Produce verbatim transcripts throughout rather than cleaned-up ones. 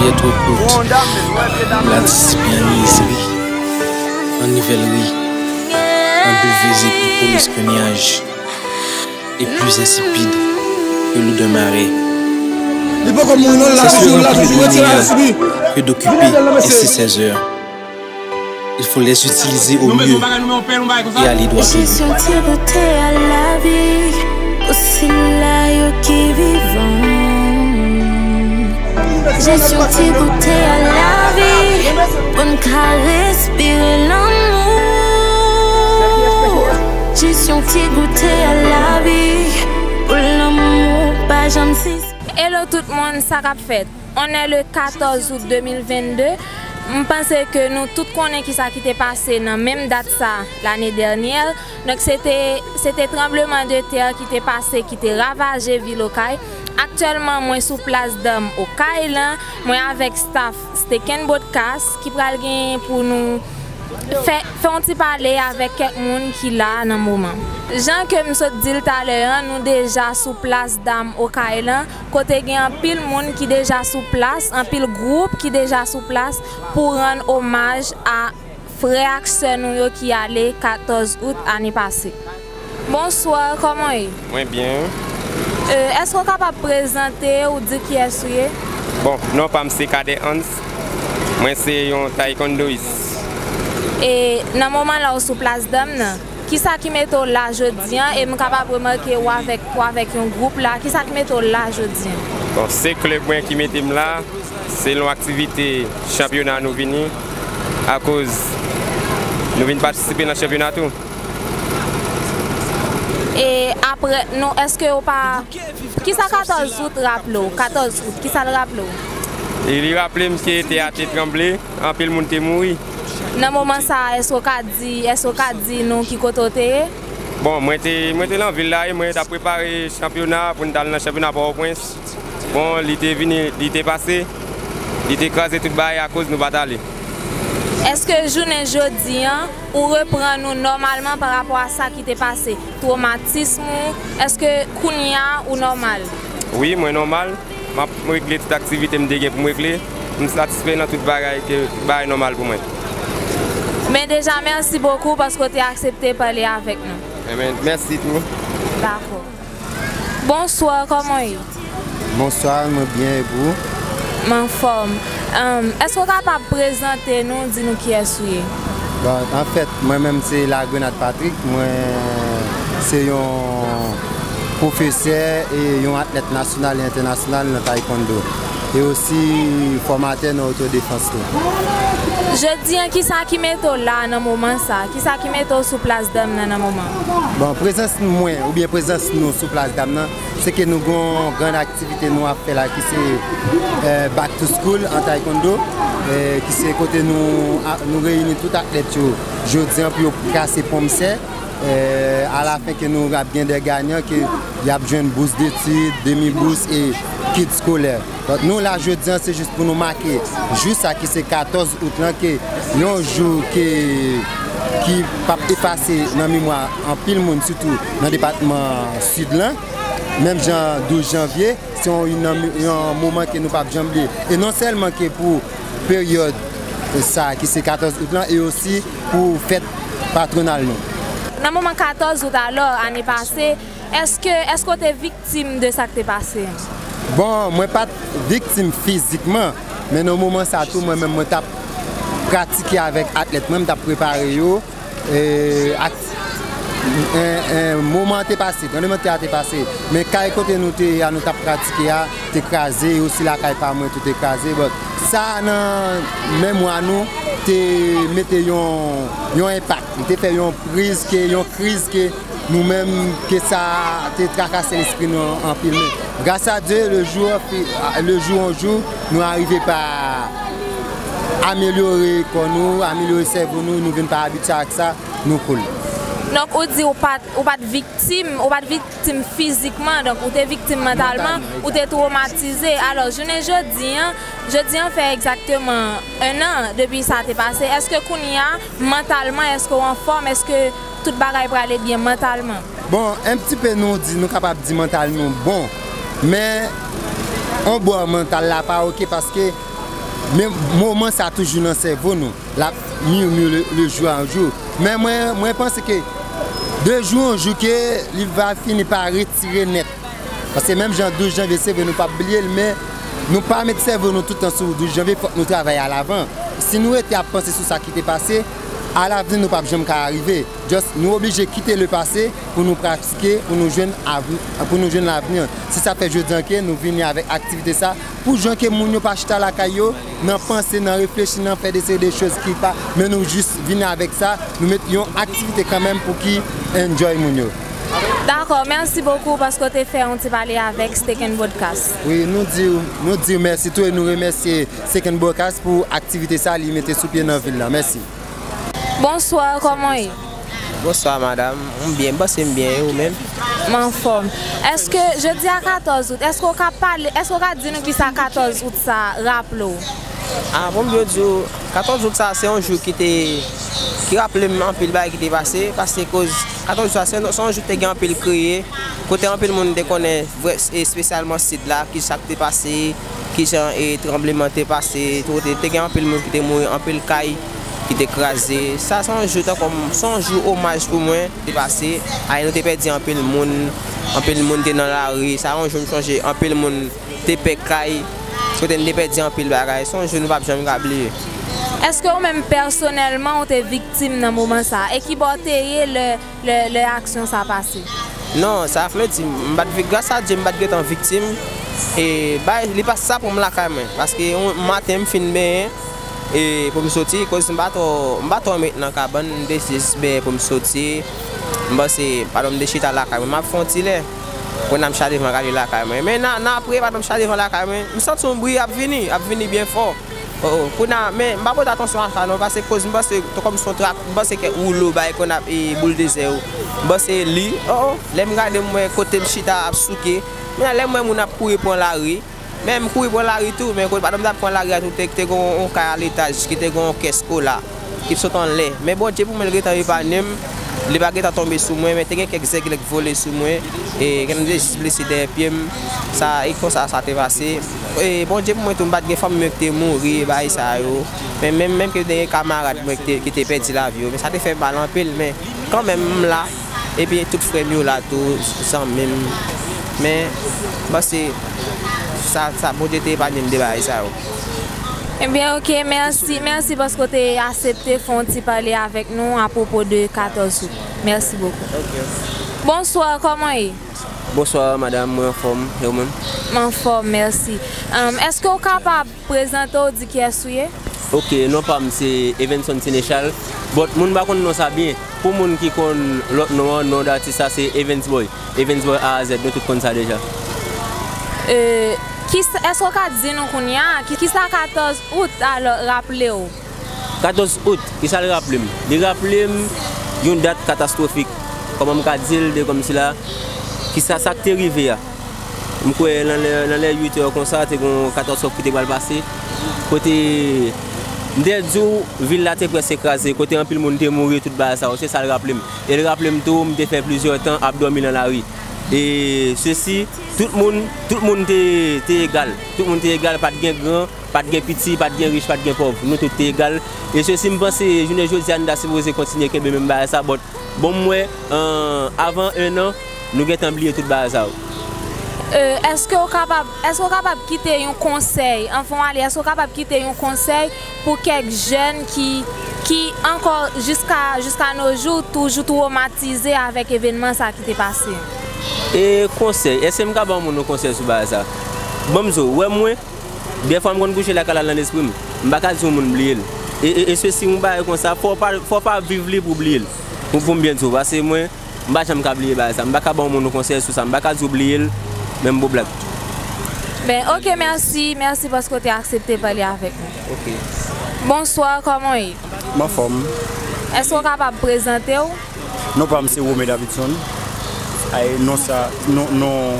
Yè twò kout. Latis pye an nizri, an nivèlri, an bouvèz epi pwomis ke nyaj e plis ensipid ke lodè mare. Li poko mouri non, la toujou, la toujou, retire a, sibi. Que d'occuper et ses seize heures. Il faut les utiliser au mieux et aller droit au but. Jis yon ti goute a lavi pou sila yo ki vivan. Jis yon ti goute a lavi pou n ka respire lanmou. Jis yon ti goute a lavi pou lanmou pa janm sispann. Hello tout moun, sa k ap fèt? On est le quatorze août deux mille vingt-deux. M panse ke nou tout konnen kisa ki te pase nan menm dat sa lane dènyè. Donk, se te, se te tranbleman de tè ki te pase, ki te ravaje vil Okay. Aktyèlman, mwen sou plas Dam Okay lan. Mwen avèk staff Steak and Broadcast ki pral gen pou nou fè, fè yon ti pale avèk kèk moun ki la nan moman. Jan ke m sot di l talè an, nou deja sou plas Dam Okay lan, kote gen anpil moun ki deja sou plas, anpil gwoup ki deja sou plas pou rann omaj a frè ak sè nou yo ki ale katòz out ane pase. Bonswa, kòman w ye? Mwen byen. Euh, èske w kapab prezante w, di kiyès ou ye? Bon, non pa m se Cadet Hans. Mwen se yon taekwondoyis. E nan moman la w sou plas Dam nan, kisa ki mete w la jodi an? E m kapab remake w avèk, w avèk yon gwoup la. Kisa ki mete w la jodi an? Bon, se klèb mwen ki mete m la. Se yon aktivite chanpyona nou vini, akoz nou vin patisipe nan chanpyona tou. E apre, nou, èske w pa, kisa katòz out raple w? Katòz out, kisa l raple w? E li raple m ke tè a te tranble, anpil moun te mouri. Nan moman sa a, èske w ka di, èske w ka di nou ki kote w te ye? Bon, mwen te, mwen te nan vil la e mwen t ap prepare chanpyona pou n t al nan chanpyona Pòtoprens. Bon, li te vini, li te pase, li te kraze tout bagay akoz nou pa t ale. Èske jounen jodi an, ou reprann ou nòmalman pa rapò a sa ki te pase? Twomatism ou, èske kounye a ou nòmal? Wi, mwen nòmal. M ap regle tout aktivite m te gen pou m regle. M satisfè nan tout bagay, ke tout bagay nòmal pou mwen. Men deja, mèsi bokou paske w te aksepte pale avèk nou. Ebyen, mèsi tou. Dakò. Bonswa, kòman w ye? Bonswa, mwen byen, e pou? M anfòm. Ahn, èske w kapab prezante nou, di nou kiyès ou ye? Bon, anfèt, mwen menm se Lagrenad Patrick, mwen se yon pwofesè e yon atlèt nasyonal e entènasyonal nan taekwondo. E osi fòmatè nan otodefans tou. Jodi an, kisa ki mete w la nan moman sa? Kisa ki mete w sou plas Dam nan nan moman? Bon, prezans mwen oubyen prezans nou sou plas Dam nan, se ke nou gon gran aktivite nou ap fè la ki se, eh, Back to School an taekwondo, eh, ki se kote nou, a, nou reyini tout atlèt yo jodi an pou yo kase pwomsè. Eh, alafen ke nou ap gen de ganyan ke y ap jwenn bous detid, demi bous e kit skolè. Donk, nou la jodi an, se jis pou nou make jou sa ki se katòz out lan, ke yon jou ke, ki p ap efase nan memwa anpil moun, sitou nan depatman Sid lan, menm jan douz janvye. Se yon, yon, yon moman ke nou p ap janm bliye. E non sèlman ke pou peryòd sa ki se katòz out lan, e osi pou fèt patwonal nou. Nan moman katòz out alò, ane pase, èske, èske w te viktim de sa k te pase an? Bon, mwen pa t viktim fizikman, men nan moman sa tou, mwen menm, mwen t ap pratike avèk atlèt mwen, m t ap prepare yo. E, ak, e, e, moman an te pase, tranblemanntè a te pase. Men kay kote nou te ye a, nou t ap pratike a, te kraze, e osi lakay pa mwen tou te kraze. Bon, sa nan memwa nou te mete yon, yon enpak. Li te fè yon priz ke, yon kriz ke nou menm, ke sa te trakase lespri nou anpil. Men gras a Dye, le jou, le jou an jou, nou arive pa amelyore kò nou, amelyore sèvo nou, nou vin pa abitye ak sa, nou koul. Donk, ou di ou pa t, ou pa t viktim, ou pa t viktim fizikman, donk ou te viktim mantalman, ou te twomatize. Alò, jounen jodi an, jodi an fè egzakteman en an depi sa te pase. Èske kounye a, mantalman, èske w anfòm? Èske tout bagay prale byen mantalman? Bon, un petit peu nou di, nou kapab di mantal nou bon, men on bò mantal la pa oke paske Men moman sa toujou nan sèvo nou, l ap murmure le, le jour en jour. Men mwen, mwen panse ke de jou an jou ke li va fini pa retire nèt. Paske menm jan douz janvye, se vre nou p ap bliye l, men nou pa met sèvo nou tout tan sou douz janvye, fòk nou travay alavan. Si nou rete ap panse sou sa ki te pase, alavni nou p ap janm ka rive. Just, nou oblije kite le pase pou nou pratike, pou nou jwenn avni, pou nou jwenn lavni. Se sa fè jodi an ke nou vini avèk aktivite sa, pou jan ke moun yo pa chita lakay yo, nan panse, nan reflechi, nan fè de seri de choz ki pa, men nou jis vini avèk sa, nou met yon aktivite kanmenm pou ki enjoy moun yo. Dakò, mèsi bokou paske w te fè yon ti pale avèk Steak and Broadcast. Wi, nou di w, nou di w mèsi tou e nou remèsye Steak and Broadcast pou aktivite sa li mete sou pye nan vil la. Mèsi. Bonswa, kòman w ye? Bonswa, madanm. M byen, m panse m byen, e ou menm? M anfòm. Èske jodi a katòz out, èske w ka pale, èske w ka di nou kisa katòz out sa raple w? Ah, pou m byen di w, katòz out sa, se yon jou ki te, ki raple m anpil bagay ki te pase, paske koz katòz out sa, se, se yon jou ki te gen anpil kriye, kote anpil moun te konnen, vrè, espesyalman Sid la, ki sa k te pase, kijan, e, tranbleman te pase, kote te gen anpil moun ki te mouri, anpil kay ki te kraze. Sa se yon jou tankou, se yon jou omaj pou mwen, te pase. Ayè nou te pèdi anpil moun, anpil moun te nan lari. Sa yon jou m chonje, anpil moun te pè kay, kote n te pèdi anpil bagay. Se yon jou nou p ap janm ka bliye. Èske ou menm pèsonèlman ou te viktim nan moman sa? E ki bò w te ye lè, lè, lè aksyon sa pase? Non, sa vle di, m pa t vik-, gras a Dye, m pa t gentan viktim. E bay, li pase sa pou m lakay mwen. Paske yon maten m fin benyen, e pou m soti, koz m pa twò, m pa twò met nan kabann, m te jis benyen pou m soti. M panse, pandan m te chita lakay mwen, m ap fè yon ti lè. Kounye a m chita devan gade lakay mwen. Men nan, nan apre, pandan m chita devan lakay mwen, m santi yon bri ap vini, ap vini byen fò. Oh, oh, kounye a, men m pa pote atansyon a sa non, paske koz m panse, kòm se yon trak, m panse kèk woulo bay konn ap, e, bouldozè yo. M panse li, oh, oh, lè m gade m wè kote m chita ap souke. Men lè m wè moun ap kouri pran lari, men m kouri pran lari tou, men kote pandan m t ap pran lari a tou, te, te gen yon kay aletaj, ki te gen yon kès kola, ki t sot anlè. Men Bondye pou mwen, l gentan epanye m, li pa gentan tonbe sou mwen, men te gen kèk zèglè k vole sou mwen, e gen m te jis blese dèyè pye m, sa, e konsa sa te pase. E Bondye pou mwen tou, m pa t gen fanmi mwen ki te mouri, bagay sa yo. Men menm, menm ke te gen kamarad mwen ki te, ki te pèdi lavi yo. Men sa te fè m mal anpil, men kanmenm m la. Epi tout frè m yo la tou, zanmi m. Men, m panse sa, sa, Bondye te epanye m de bagay sa yo. Ebyen, oke, mèsi, mèsi paske w te aksepte fè yon ti pale avèk nou apwopo de katòz out. Mèsi bokou. Oke. Bonswa, kòman w ye? Bonswa, madanm, mwen anfòm, e ou menm? M anfòm, mèsi. Èske w kapab prezante w, di kiyès ou ye? Oke, non pa m se Evenson Senechal, but moun pa konn non sa byen. Pou moun ki konn lòt non an, non d atis la se Evens Boy. Evens Boy A a Z, nou tout konn sa deja. E, kisa, èske w ka di nou kounye a, ki, kisa katòz out alò raple w? Katòz out, kisa l raple m? Li raple m yon dat katastwofik. Kòman m ka di l de kòmsi la? Kisa sa k te rive a? M kwè nan lè, nan lè uit è konsa, te gen yon katastwòf ki te pral pase. Kote, m te di w, vil la te prèske kraze. Kote anpil moun te mouri, tout bagay sa yo. Se sa l raple m. E l raple m tou, m te fè plizyè tan ap dòmi nan lari. E sesi, tout moun, tout moun te, te egal. Tout moun te egal, pa t gen gran, pa t gen piti, pa t gen rich, pa t gen pòv. Nou tout te egal. E sesi, m panse, jounen jodi a, nou ta sipoze kontinye kenbe menm bagay sa, but bon, m wè, an, avan en an, nou gentan bliye tout bagay sa yo. E, èske w kapab, èske w kapab kite yon konsèy, anvan w ale, èske w kapab kite yon konsèy pou kèk jèn ki, ki ankò jiska, jiska no jou toujou twomatize avèk evènman sa ki te pase? E konsèy, èske m ka ba yon moun yon konsèy sou bagay sa? Bon, m di w, wè mwen, dèfwa m konn kouche lakay la nan lespri m. M pa ka di yon moun bliye l. E, e, e sesi, yon bagay konsa, fò w pa, fò w pa viv li pou w bliye l. Pou, pou m byen di w, paske mwen, m pa janm ka bliye bagay sa. M pa ka ba yon moun yon konsèy sou sa. M pa ka di w bliye l, menm pou blag. Ben, oke, mèsi. Mèsi paske w te aksepte pale avèk nou. Oke. Bonswa, kòman w ye? M anfòm. Èske w kapab prezante w? Non pa m se Rome Davidson. Ay, non sa, non, non,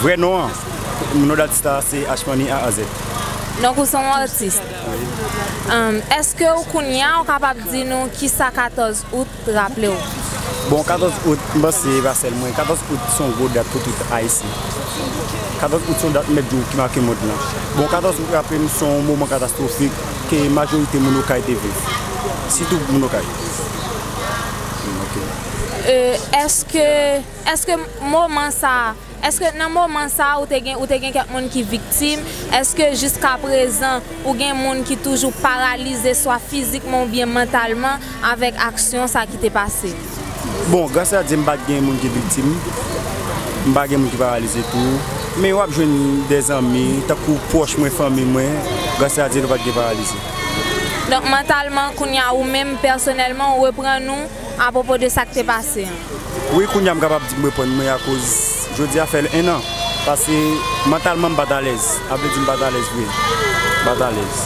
vrè non an, non d atis la se Ashmani A A Z. Donk ou se yon atis. Wi. Èske w kounye a ou kapab di nou kisa katòz out raple w? Bon, katòz out, m panse e pa sèl mwen. Katòz out se yon gwo dat pou tout Ayisyen. Katòz out se yon dat m mèt di w ki make mond lan. Bon, katòz out raple m se yon moman katastwofik ke majorite moun Okay te viv. Sitou moun Okay. Hmm, ok. Euh, èske, èske moman sa, èske nan moman sa ou te gen, ou te gen kèk moun ki viktim? Èske jiska prezan ou gen moun ki toujou paralize swa fizikman oubyen mantalman avèk aksyon sa ki te pase? Bon, gras a Dye m pa t gen moun ki viktim. M pa gen moun ki paralize tou. Men w ap jwenn de zanmi, tankou pwòch mwen, fanmi mwen, gras a Dye nou pa t gen paralize. Donk mantalman kounye a ou menm pèsonèlman ou reprann ou apwopo de sa k te pase an? Wi, kounye a m kapab di m reprann mwen akoz jodi a fè l en an. Paske mantalman m pa t alèz. Sa vle di m pa t alèz vre. M pa t alèz.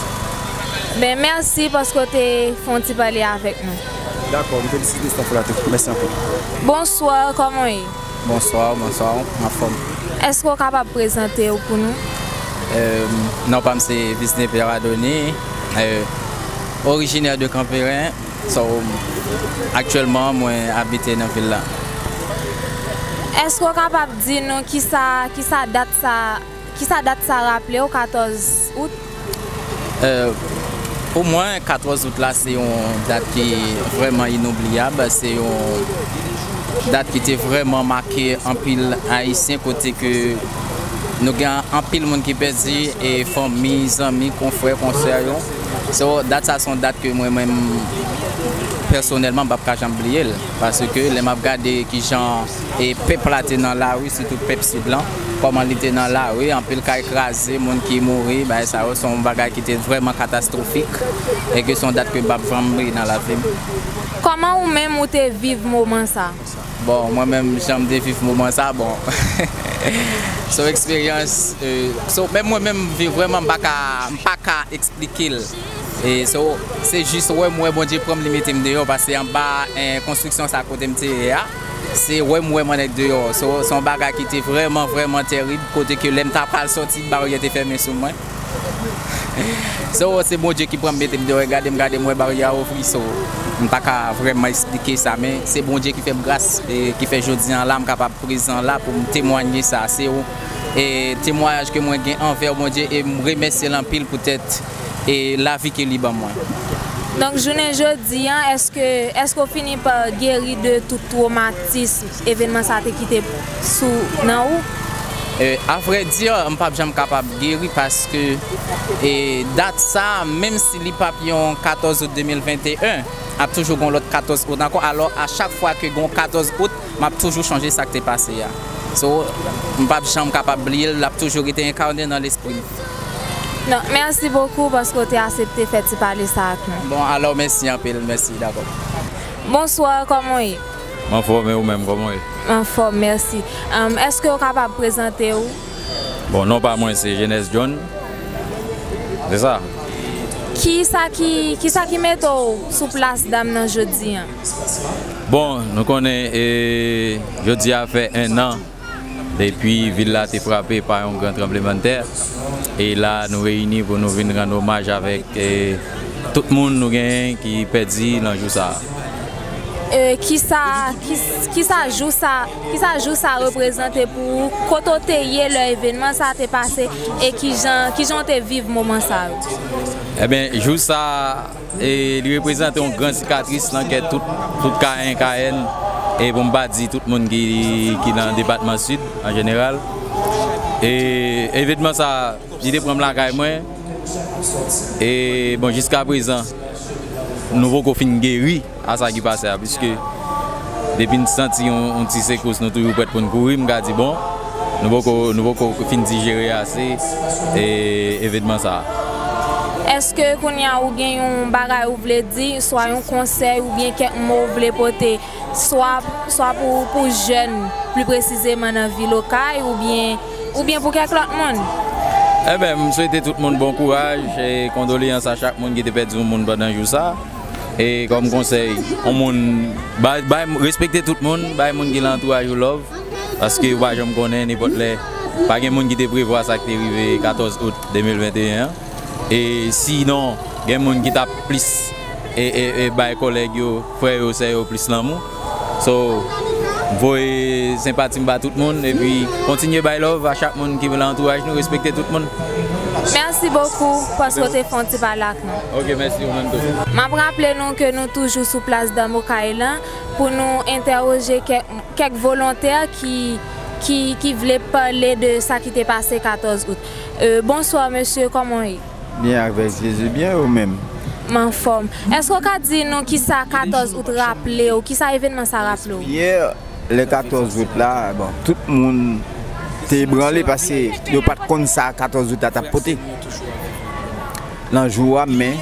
Ben mèsi paske w te fè yon ti pale avèk nou. Dakò, m felisite staff la tou. Mèsi anpil. Bonswa, kòman w ye? Bonswa, bonswa, m anfòm. Èske w kapab prezante w pou nou? Euh, non pa m se Visne Pierre Adony. Euh, orijinè de Kanperen. So, aktyèlman, mwen abite nan vil la. Èske w kapab di nou kisa, kisa dat sa, kisa dat sa raple w, katòz out? Euh, pou mwen, katòz out la se yon dat ki vrèman inoubliyab. Se yon dat ki te vrèman make anpil Ayisyen kote ke nou gen anpil moun ki pèdi e fanmi, zanmi, konfrè, konsè yo. So, dat sa se yon dat ke mwen menm pèsonèlman m p ap ka janm bliye l. Paske lè m ap gade kijan e pèp la te nan lari, sitou pèp Sid lan, kòman li te nan lari, anpil kay kraze, moun ki mouri, bagay sa yo, se yon bagay ki te vrèman katastwofik e ke se yon dat ke m p ap janm bliye nan lavi m. Kòman ou menm ou te viv moman sa? Bon, mwen menm, jan m te viv moman sa, bon, se yon eksperyans, euh, so, menm mwen menm, vi- vrèman, m pa ka, m pa ka eksplike l. E so, se jis wè m wè Bondye pran m, li mete m deyò, paske anba, eh, konstriksyon sa kote m te ye a, se wè m wè m annik deyò. So, se yon bagay ki te vrèman, vrèman tèrib, kote ke lè m ta pral sòti, baryè te fèmen sou mwen. So, se Bondye ki pran m, mete m deyò, e gade m, gade m wè baryè a ouvri. So, m pa ka vrèman eksplike sa, men se Bondye ki fè m gras, e ki fè jodi a la, m kapab prezan la pou m temwanye sa. Se yon, e, temwayaj ke mwen gen anvè Bondye, e m remèsye l anpil poutèt, e, lavi ke li ban mwen. Donk, jounen jodi a, èske, èske w fini pa geri de tout twomatis evènman sa te kite sou, nan ou? E, avrèdi, m p ap janm kapab geri paske, e, dat sa, menm si li p ap yon katòz out de mil venteyen, ap toujou gen yon lòt katòz out ankò. Alò, a chak fwa ke gen yon katòz out, m ap toujou chonje sa k te pase a. So, m p ap janm kapab bliye l, l ap toujou rete enkane nan lespri m. Donk, mèsi bokou paske w te aksepte fè ti pale sa ak nou. Bon, alò, mèsi anpil, mèsi, dakò. Bonswa, kòman w ye? M anfòm, e ou menm, kòman w ye? M anfòm, mèsi. Èske w kapab prezante w? Bon, non pa mwen se Genès John. Se sa. Kisa ki, kisa ki mete w sou plas dam nan jodi a? Bon, nou konnen, e, jodi a fè en an depi vil la te frape pa yon gran tranblemanntè. E la, nou reyini pou nou vin rann omaj avèk, e, tout moun nou genyen ki pèdi nan jou sa a. E, kisa, kis- kisa jou sa, kisa jou sa reprezante pou ou? Kote w te ye lè evènman sa te pase? E kijan, kijan w te viv moman sa yo? Ebyen, jou sa, e, li reprezante yon gran sikatris nan kè tout, tout Kayen, Kayèn, e pou m pa di tout moun ki, ki nan depatman Sid an jeneral. E evènman sa, li te pran m lakay mwen. E bon, jiska prezan, nou poko fin geri a sa ki pase a, piske depi n santi yon, yon ti sekous, nou toujou prèt pou n kouri, m ka di, bon, nou poko, nou poko fin dijere ase, e, evènman sa a. Èske kounye a ou gen yon bagay ou vle di, swa yon konsèy oubyen kèk mo ou vle pote, swa, swa pou, pou jèn, pli presizeman nan vil Okay, oubyen, oubyen pou kèk lòt moun? Ebyen, m swete tout moun bon kouraj e kondoleyans a chak moun ki te pèdi yon moun pandan jou sa. E kòm konsèy, yon moun, bay, bay, respekte tout moun, bay moun ki nan antouraj ou love, paske ou pa janm konnen, nenpòt lè, pa gen moun ki te prevwa sa k te rive katòz out de mil venteyen an. E sinon, gen moun ki t ap plis, e, e, e bay kòlèg yo, frè yo, sè yo plis lanmou. So, voye senpati m ba tout moun, epi kontinye bay love a chak moun ki nan antouraj nou, respekte tout moun. Merci beaucoup paske w te fè yon ti pale ak nou. Ok, mèsi, ou menm tou. M ap raple nou ke nou toujou sou plas Dam Okay lan pou nou entèwoje kèk, kèk volontè ki, ki, ki vle pale de sa ki te pase katòz out. Euh, bonsoir, monsieur, comment est? Byen, avèk Jezi, byen, ou menm? M anfòm. Èske w ka di nou kisa katòz out raple w? Kisa evènman sa raple w? Yè, lè katòz out la, bon, tout moun te ebranle paske yo pa t konn sa katòz out la t ap pote nan jou a, men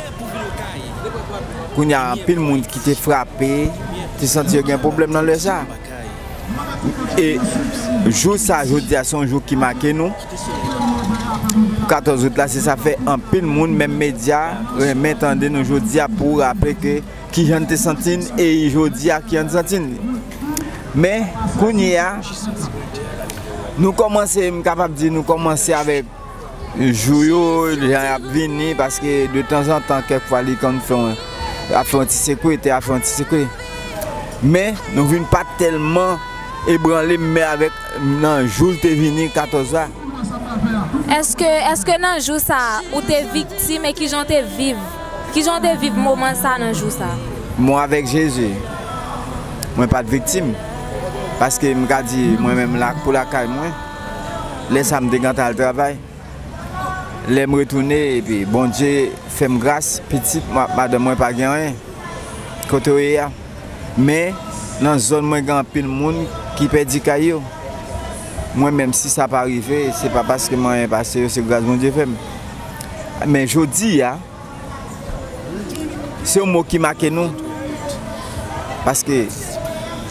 kounye a, anpil moun ki te frape, te santi yo gen pwoblèm nan lè sa. E jou sa, jodi a, se yon jou ki make nou. Pou katòz out la, se sa fè anpil moun, menm medya, renmen tande nou jodi a pou raple ke kijan n te santi n e jodi a kijan n santi n. Men, kounye a, nou kòmanse, m kapab di nou kòmanse avèk jou yo, jan y ap vini, paske de tanzantan, kèk fwa, li konn fè yon, ap fè yon ti sekwe, tè ap fè yon ti sekwe. Men, nou vin pa tèlman ebranle, men avèk nan jou l te vini, katòz la. Èske, èske nan jou sa, ou te viktim e kijan w te viv? Kijan w te viv moman sa nan jou sa? Mwen avèk Jezi, mwen pa t viktim. Paske m ka di, mwen menm la, pou lakay mwen, lè sa m te gentan al travay. Lè m retounen, epi Bondye fè m gras, pitit, ma-, madanm mwen pa gen anyen. Kote w ye a? Men, nan zòn mwen, gen anpil moun ki pèdi kay yo. Mwen menm, si sa pa rive, se pa paske mwen anyen pase yo, se gras Bondye fè m. Men jodi a, se yon mo ki make nou. Paske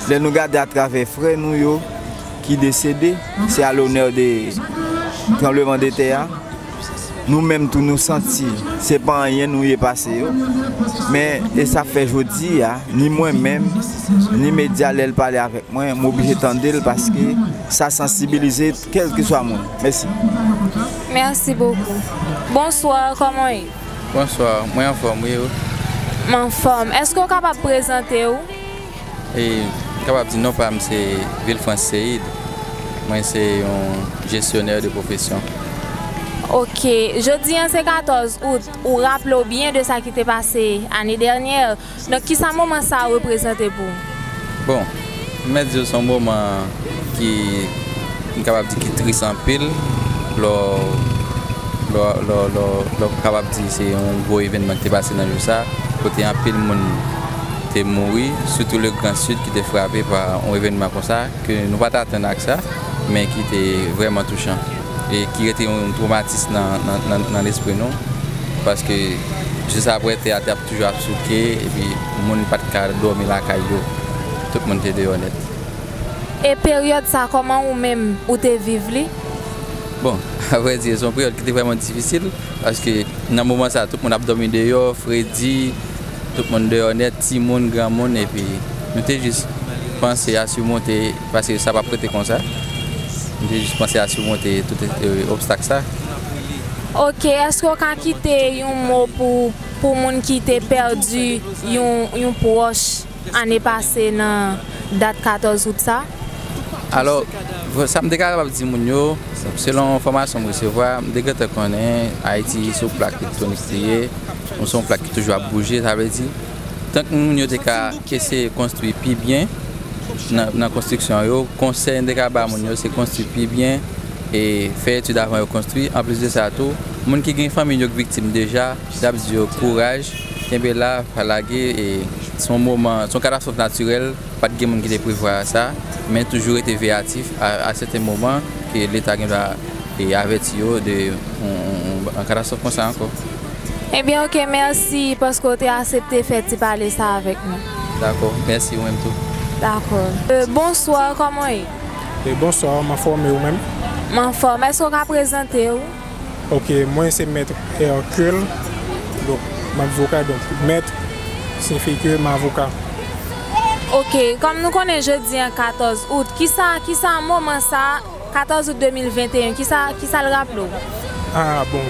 lè nou gade atravè frè nou yo ki desede, se a lonè de tranbleman de tè a. Nou menm tou nou santi se pa anyen nou ye pase yo. Men e sa fè jodi a, ni mwen menm, ni medya lè l pale avèk mwen, m oblije tande l paske sa sansibilize kèlkeswa moun. Mèsi. Merci beaucoup. Bonsoir, comment est? Bonsoir, mwen anfòm, wi, ou? M anfòm. Èske w kapab prezante w? E, m kapab di non pa m se Vilfrance Seid. Mwen se yon jesyonè de pwofesyon. Ok, jodi an se katòz out. Ou raple w byen de sa ki te pase ane dènyè. Donk, kisa moman sa a reprezante pou ou? Bon, m mèt di w se yon moman ki, m kapab di ki tris anpil. Lè w, lè w, lè w, lè w, lè w kapab di se yon gwo evènman ki te pase nan jou sa, kote anpil moun te mouri, sitou le Gran Sid ki te frape pa yon evènman konsa, ke nou pa t atann ak sa, men ki te vrèman touchan, e ki rete yon twomatis nan, nan, nan, nan lespri nou, paske jis apre tè a t ap toujou ap souke, epi moun pa t ka dòmi lakay yo. Tout moun te deyò nèt. E peryòd sa, kòman ou menm, ou te viv li? Bon, avrèdi, se yon peryòd ki te vrèman difisil, paske nan moman sa, tout moun ap dòmi deyò, fredi, tout moun deyò nèt, timoun, granmoun, epi nou te jis panse a simonte, paske sa p ap rete konsa. Nou te jis panse a simonte tout, e, obstak sa. Ok, èske w ka kite yon mo pou, pou moun ki te pèdi yon, yon pwòch ane pase nan dat katòz out sa? Alò, v-, sa m te kapab di moun yo, selon enfòmasyon m resevwa, m te gentan konnen Ayiti se yon plak tektonik li ye, se yon plak ki toujou ap bouje, sa vle di, tank moun yo te ka eseye konstwi pi byen nan, nan konstriksyon yo, konsèy m te ka ba moun yo, se konstwi pi byen e fè etid avan yo konstwi. Anplis de sa tou, moun ki gen fanmi yo k viktim deja, n ap di yo kouraj, kenbe la, pa lage, e se yon moman, se yon katastwòf natirèl, pa t gen moun ki te prevwa sa, men toujou rete veyatif a, a sèten moman ke Leta gen dwa, e, avèti yo de yon, yon, yon, yon katastwòf konsa ankò. Ebyen, ok, mèsi paske w te aksepte fè ti pale sa avèk nou. Dakò, mèsi ou menm tou. Dakò. Euh, bonsoir, comment est? E bonswa, m anfòme ou menm? M anfòm. Èske w ka prezante w? Ok, mwen se Mèt Hercule, donk m avoka, donk mèt siyifi ke m avoka. Ok, kòm nou konnen jodi an katòz out, kisa, kisa moman sa, katòz out de mil venteyen, kisa, kisa l raple w? Ah, bon,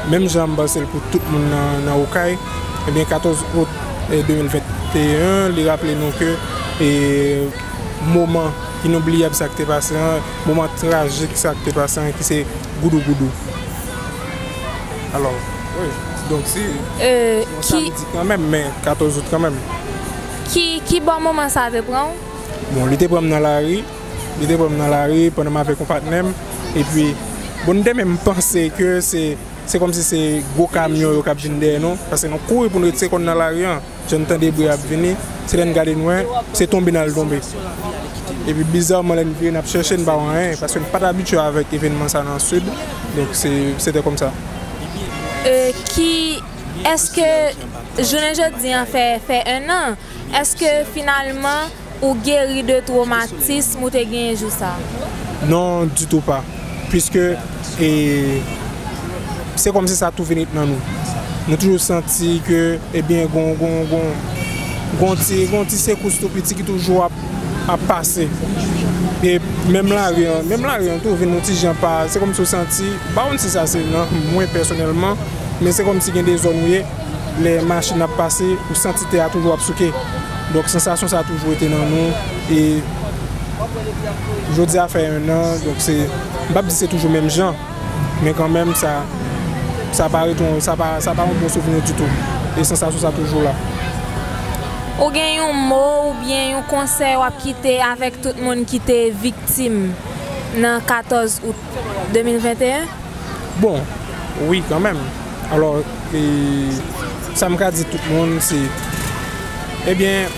menm jan m panse l pou tout moun nan, nan Okay, ebyen katòz out, eh, de mil venteyen, li raple nou ke e, moman inobliyab sa k te pase an, moman trajik sa k te pase an, ki se Goudougoudou. Alò, wi, donk se yon samdi kanmenm, men katòz out kanmenm. Ki, ki bò moman sa te pran w? Bon, li te pran m nan lari, li te pran m nan lari pandan m avèk yon patnè m, epi, bon, n te menm panse ke se, se kòmsi se gwo kamyon yo k ap vin dèyè nou, paske nou kouri pou n retire kò n nan lari an. Jan n tande bri ap vini, se lè n gade n wè, se tonbe n al tonbe. Epi bizarman lè n vire n ap chèche, n pa wè anyen, paske n pa t abitye avèk evènman sa nan Sid, donk se, se te kòmsa. E, ki, èske jounen jodi an fè, fè en an, èske finalman ou geri de twomatism ou te genyen jou sa? Non, ditou pa. Piske, e, se kòmsi sa tou vin ret nan nou. Nou toujou santi ke, ebyen, gon, gon, gon, gon ti, gon ti sekous tou piti ki toujou ap, ap pase. E menm lari an, menm lari an tou vin yon ti jan pa, se kòmsi w santi, m pa konn si sa se nan mwen pèsonèlman, men se kòmsi gen de zòn ou ye, lè machin ap pase, ou santi tè a toujou ap souke. Donk, sansasyon sa toujou rete nan nou. E jodi a fè en an, donk se, m p ap di se toujou menm jan, men kanmenm, sa, sa pa rete yon, sa pa, sa pa yon bon souvni ditou. E sansasyon sa toujou la. Ou gen yon mo oubyen yon konsèy w ap kite avèk tout moun ki te viktim nan katòz out de mil venteyen? Bon, wi, kanmenm. Alò, e, sa m ka di tout moun, se, ebyen,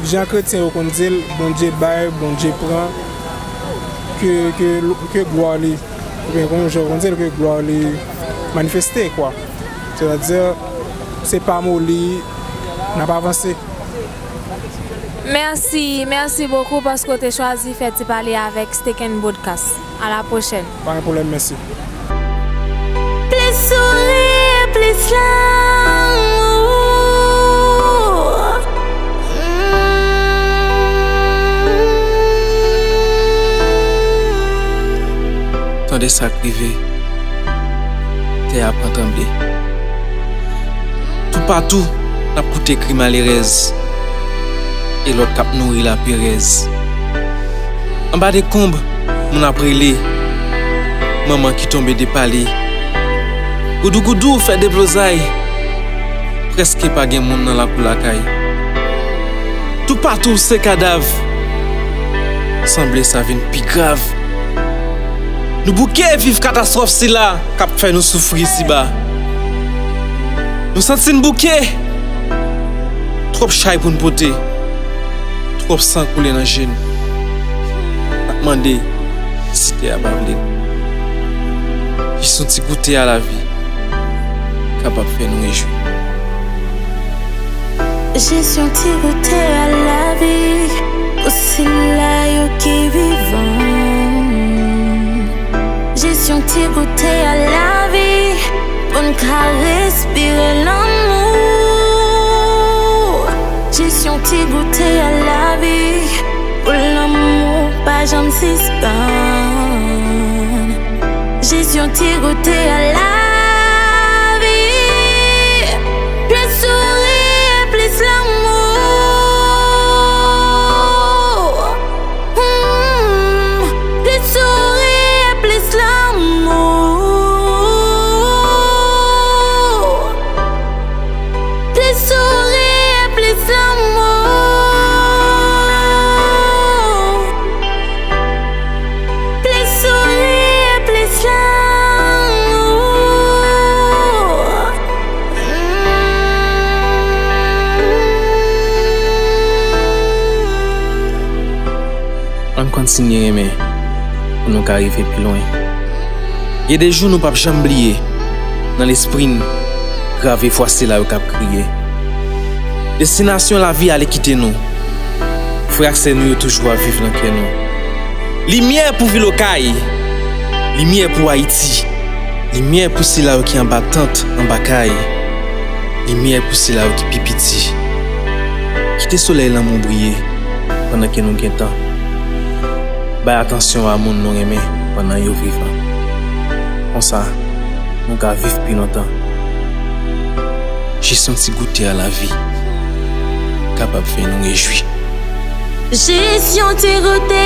jan kretyen yo konn di l, Bondye bay, Bondye pran, ke, ke, ke glwa li, oubyen, kon jan yo konn di l, ke glwa li manifeste, kwa. Sètadi, se pa moli, n ap avanse. Mèsi, mèsi bokou paske w te chwazi fè ti pale avèk Steak and Broadcast. À la prochaine. Pa gen pwoblèm, mèsi. Plis souri, plis lanmou. Tande sa k rive. Tè a pran tranble. Toupatou, n ap koute kri malerèz e lòt k ap nouri laperèz. Anba dekonb, moun ap rele, manman ki tonbe de pale. Goudougoudou fè deblozay, prèske pa gen moun nan lakou lakay. Toupatou se kadav, sanble sa vin pi grav. Nou bouke viv katastwòf sila k ap fè nou soufri isiba. Nou santi n bouke. Twòp chay pou n pote. Twòp san koule nan je n. N ap mande si tè a pa vle n. Jis yon ti goute a lavi kapab fè nou rejwi. Jis yon ti goute a lavi pou sila yo ki vivan. Jis yon ti goute a lavi pou n ka respire lanmou. Jis yon ti goute a lavi pou lanmou pa janm sispann. Jis yon ti goute a lavi. Plis souri, plis lanmou. Hmm, plis souri, plis lanmou. Plis souri, plis lanmou. Plis souri, plis lanmou. Ann kontinye renmen pou nou ka rive pi lwen. Gen de jou nou p ap janm bliye, nan lespri n, grave vwa sila yo k ap kriye. Destinasyon lavi ale kite nou. Frè ak sè nou yo toujou ap viv nan kè nou. Limyè pou vil Okay. Limyè pou Ayiti. Limyè pou sila yo ki anba tant, anba kay. Limyè pou sila yo ki pi piti. Kite solèy lanmou briye pandan ke nou gen tan. Bay atansyon a moun nou renmen pandan yo vivan. Konsa, nou ka viv pi lontan. Jis yon ti goute a lavi kapab fè nou rejwi. Jesyon ti rete